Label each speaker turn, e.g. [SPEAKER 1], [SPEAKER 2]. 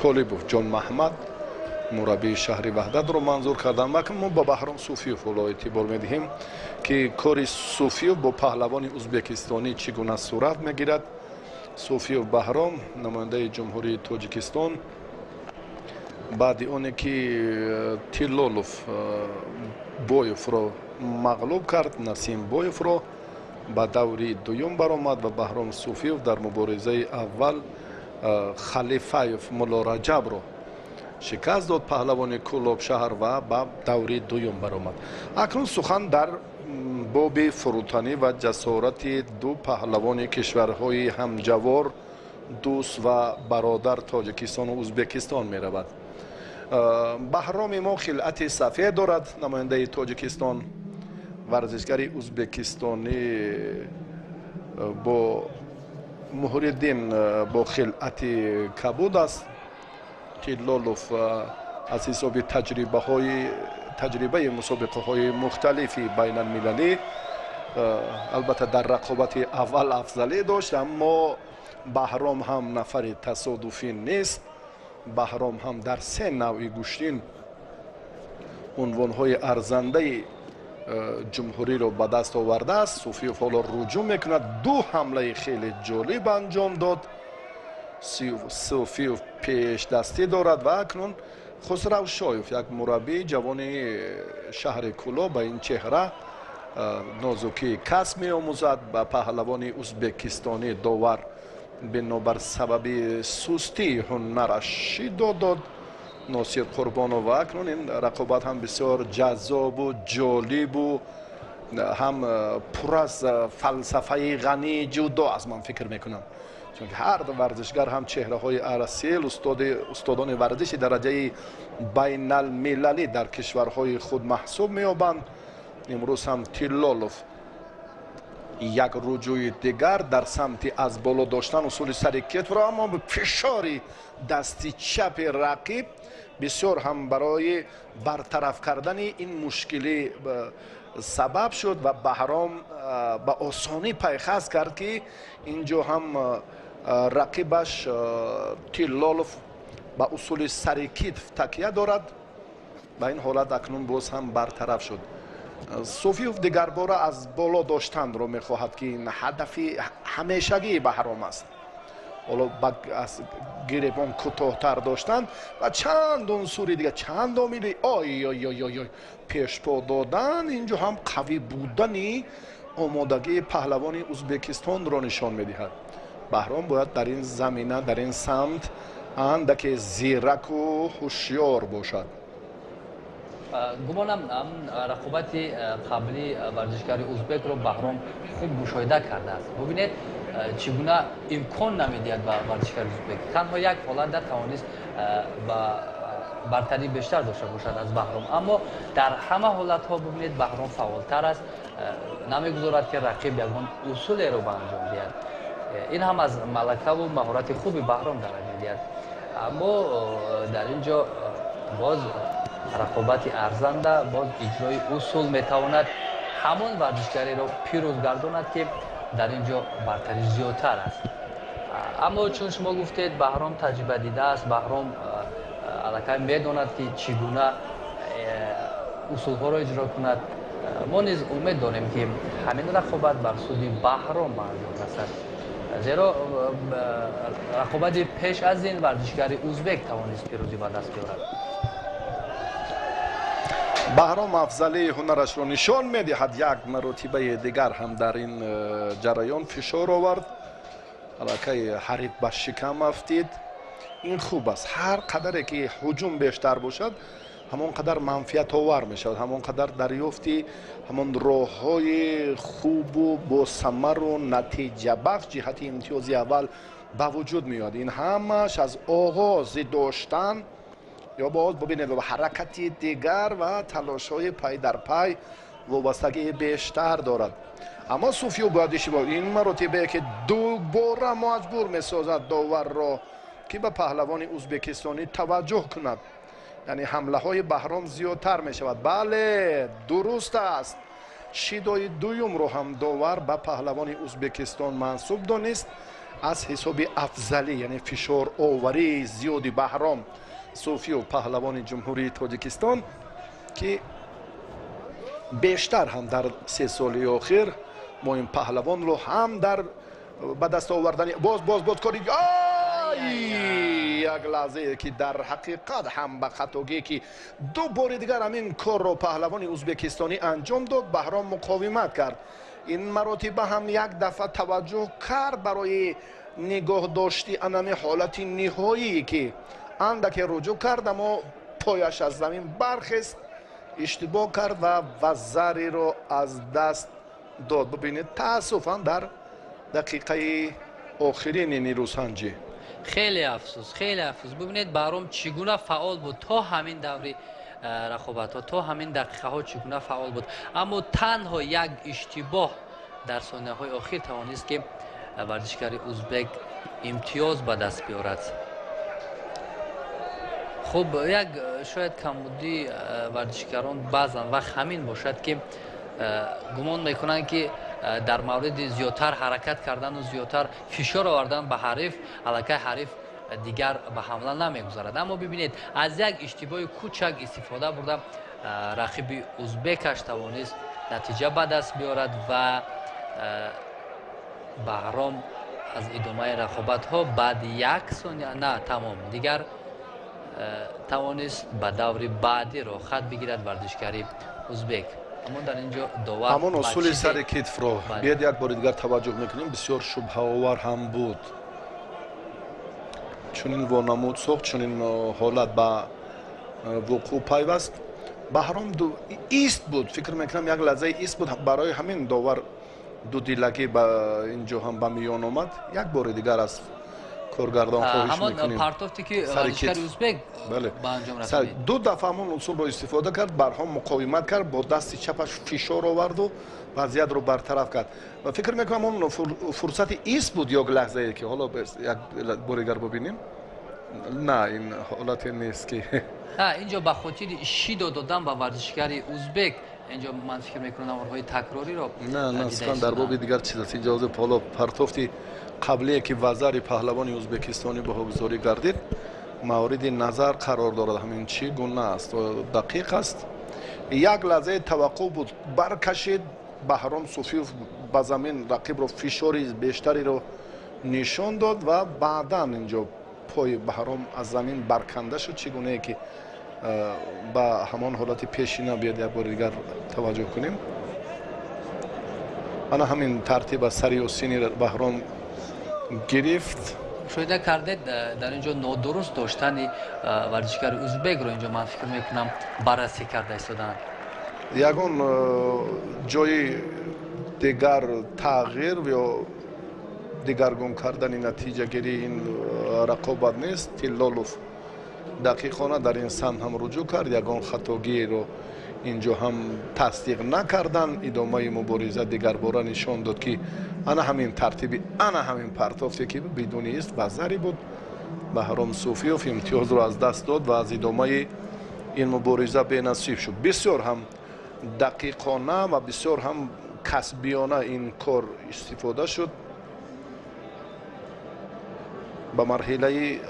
[SPEAKER 1] Толибов Ҷон Маҳмад, мураббии шаҳри Ваҳдатро манзур карданд. Ва мо ба Баҳром Суфиев ҳоло эътибор медиҳем, ки кори Суфиев бо паҳлавони узбекистонӣ чӣ гуна сурат мегирад. Суфиев Баҳром, намояндаи Ҷумҳурии Тоҷикистон, баъди оне ки Тиллолов Боевро мағлуб кард, Насим Боевро, ба даври дуюм баромад ва Баҳром Суфиев дар муборизаи аввал Халифаев Муллораҷабро шикаст дод, паҳлавони Кӯлоб шаҳр, ва ба даври дуюм баромад. Акнун сухан дар боби фурӯтанӣ ва ҷасорати ду паҳлавони кишварҳои ҳамҷавор, дӯст ва бародар, Тоҷикистону Узбекистон меравад. Баҳроми мо хилъати сафед дорад, намояндаи Тоҷикистон. Варзишгари узбекистонӣ бо Муҳриддин бо хилъати кабуд аст. Тиллолов аз ҳисоби таҷрибаи мусобиқаҳои мухталифи байналмилалӣ, албатта, дар рақобати аввал афзалӣ дошт, аммо Баҳром ҳам нафари тасодуфӣ нест. Баҳром ҳам дар се навъи гӯштин унвонҳои арзандаи ҷумҳуриро ба даст овардааст. Суфиев ҳоло руҷӯъ мекунад, ду ҳамлаи хеле ҷолиб анҷом дод. Суфиев пешдастӣ дорад ва акнун Хусрав Шоев, як мураббии ҷавони шаҳри Кӯлоб, ба ин чеҳра нозукии касб меомӯзад. Ба паҳлавони узбекистонӣ довар бинобар сабаби сустии ҳунараш шидо дод, Носир Қурбонов. Ва акнун ин рақобат ҳам бисёр ҷаззобу ҷолибу ҳам пур аз фалсафаи ғании ҷудо аст, ман фикр мекунам, чунки ҳар ду варзишгар ҳам чеҳраҳои арасил, устодони варзиши дараҷаи байналмилалӣ дар кишварҳои худ маҳсуб меёбанд. Имрӯз ҳам Тиллолов як руҷӯи дигар дар самти аз боло доштан, усули сари кетро, аммо фишори дасти чапи рақиб бисёр ҳам барои бартараф кардани ин мушкилӣ сабаб шуд ва Баҳром ба осонӣ пайхас кард, ки ин ҷо ҳам рақибаш Тиллолов ба усули сари китф такя дорад ва ин ҳолат акнун боз ҳам бартараф шуд. Суфиев дигарбора аз боло доштанро мехоҳад, ки ин ҳадафи ҳамешагии Баҳром аст. Ҳоло аз гиребон кӯтоҳтар доштан ва чанд унсури дигар, чанд омили ой ой ой ой ой, пешпо додан инҷо ҳам қавӣ будани омодагии паҳлавони Узбекистонро нишон медиҳад. Баҳром бояд дар ин замина, дар ин самт андаке зираку ҳушёр бошад.
[SPEAKER 2] Гумонам, рақобати қаблии варзишгари узбекро Баҳром хуб мушоҳида кардааст. Бубинед, чӣ гуна имкон намедиҳад ба варзишгари узбек. Танҳо як ҳолат тавонист ба бартарӣ бештар дошта бошад аз Баҳром, аммо дар ҳама ҳолатҳо, бубинед, Баҳром фаъолтар аст, намегузорад, ки рақиб ягон усулеро ба анҷом диҳад. Ин ҳам аз малакаву маҳорати хуби Баҳром дарак медиҳад. Аммо дар ин ҷо боз рақобати арзанда, боз иҷрои усул метавонад ҳамон варзишгареро пирӯз гардонад, ки дар ин ҷо бартарӣ зиёдтар аст. Аммо чун шумо гуфтед, Баҳром таҷриба дидааст, Баҳром аллакай медонад, ки чӣ гуна усулҳоро иҷро кунад. Мо низ умед дорем, ки ҳамин рақобат бар суди Баҳром ба анҷом расад, зеро рақобати пеш аз ин варзишгари узбек тавонист пирӯзӣ ба даст биёрад.
[SPEAKER 1] Баҳром афзалии ҳунарашро нишон медиҳад. Як маротибаи дигар ҳам дар ин ҷараён фишор овард, аллакай ҳариф ба шикам афтид. Ин хуб аст. Ҳар қадаре ки ҳуҷум бештар бошад, ҳамон қадар манфиатовар мешавад, ҳамон қадар дарёфти ҳамон роҳҳои хубу босамару натиҷабахш ҷиҳати имтиёзи аввал ба вуҷуд меояд. Ин ҳамааш аз оғози доштан ё боз, бубинед, ба ҳаракати дигар ва талошҳои пай дар пай вобастагии бештар дорад. Аммо Суфиев бояд иштибоҳ ин маротибае ки дубора маҷбур месозад доварро, ки ба паҳлавони узбекистонӣ таваҷҷӯҳ кунад, яъне ҳамлаҳои Баҳром зиёдтар мешавад. Бале, дуруст аст, шидои дуюмро ҳам довар ба паҳлавони Узбекистон мансуб донист. Аз ҳисоби афзалӣ, яъне фишороварии зиёди Баҳром Суфиев, паҳлавони Ҷумҳурии Тоҷикистон, ки бештар ҳам дар 3 соли охир мо ин паҳлавонро ҳам дар ба даст овардани боз боз боз кори як лаҳзае ки дар ҳақиқат ҳам ба хатогие ки ду бори дигар ҳамин корро паҳлавони узбекистонӣ анҷом дод, Баҳром муқовимат кард. Ин маротиба ҳам як дафъа таваҷҷӯҳ кард барои нигоҳ дошти анами ҳолати ниҳоие ки андаке руҷӯъ кард, аммо пояш аз замин бархест, иштибоҳ кард ва вазариро аз даст дод. Бибинед, таассуфан дар дақиқаи охирини нерӯсанҷӣ.
[SPEAKER 2] Хеле афсӯс, хеле афсӯс. Бибинед, Баҳром чӣ гуна фаъол буд то ҳамин даври рақобатҳо, то ҳамин дақиқаҳо чӣ гуна фаъол буд, аммо танҳо як иштибоҳ дар сонияҳои охир тавонист, ки варзишгари узбек имтиёз ба даст биёрад. Хуб, як шояд камбудии варзишгарон баъзан вақт ҳамин бошад, ки гумон мекунанд, ки дар мавриди зиёдтар ҳаракат кардану зиёдтар фишор овардан ба ҳариф аллакай ҳариф дигар ба ҳамла намегузарад. Аммо бибинед, аз як иштибоҳи кӯчак истифода бурда, рақиби узбекаш тавонист натиҷа ба даст биёрад ва Баҳром аз идомаи рақобатҳо баъди як сония на тамом дигар тавонист ба даври баъдӣ роҳхат бигирад варзишгари узбек. Аммо дар ин ҷо довар
[SPEAKER 1] ҳамон усули сари китфро биёд як бори дигар таваҷҷӯҳ мекунем. Бисёр шубҳаовар ҳам буд, чунин вонамуд сохт, чунин ҳолат ба вуқӯъ пайваст. Баҳром ист буд, фикр мекунам, як лаҳзаи ист буд, барои ҳамин довар дудилагӣ ба ин ҷо ҳам ба миён омад. Як бори дигар аз коргардон хоҳиш мекунем.
[SPEAKER 2] Партофте ки варзишгари узбек ба анҷом расонид,
[SPEAKER 1] ду дафъа ҳамон усулро истифода кард. Баҳром муқовимат кард, бо дасти чапаш фишор оварду вазъиятро бартараф кард ва фикр мекунам, он фурсати ист буд ё лаҳзае ки ҳоло як бори дигар бибинем. На, ин ҳолате нест ки
[SPEAKER 2] инҷо ба хотири шидо додан ба варзишгари узбек, инҷо ман фикр мекунам, наворҳои такрориро
[SPEAKER 1] На, на, сухан дар боби дигар чиз аст. Инҷо ҳозир ҳоло партофти қаблие ки вазари паҳлавони узбекистонӣ баҳогузорӣ гардид, мавриди назар қарор дорад. Ҳамин чӣ гуна аст, дақиқ аст. Як лаҳзаи таваққуф буд, баркашид Баҳром Суфиев ба замин, рақибро фишори бештареро нишон дод ва баъдан инҷо пои Баҳром аз замин барканда шуд. Чӣ гунае ки ба ҳамон ҳолати пешина биёд як бори дигар таваҷҷӯҳ кунем. Ана ҳамин тартиб аз сари осини Баҳром гирифт.
[SPEAKER 2] Мушоҳида кардед, дар ин ҷо нодуруст доштани варзишгари узбекро инҷо ман фикр мекунам, баррасӣ карда истодаанд.
[SPEAKER 1] Ягон ҷои дигар тағйир ё дигаргун кардани натиҷагирии ин рақобат нест. Тиллолов дақиқона дар ин самт ҳам руҷӯъ кард, ягон хатогиро инҷо ҳам тасдиқ накарданд. Идомаи мубориза дигарбора нишон дод, ки ана ҳамин тартиби, ана ҳамин партофте ки бидуни ист вазари буд, Баҳром Суфиёв имтиёзро аз даст дод ва аз идомаи ин мубориза бенасиб шуд. Бисёр ҳам дақиқона ва бисёр ҳам касбиёна ин кор истифода шуд. Ба марҳилаи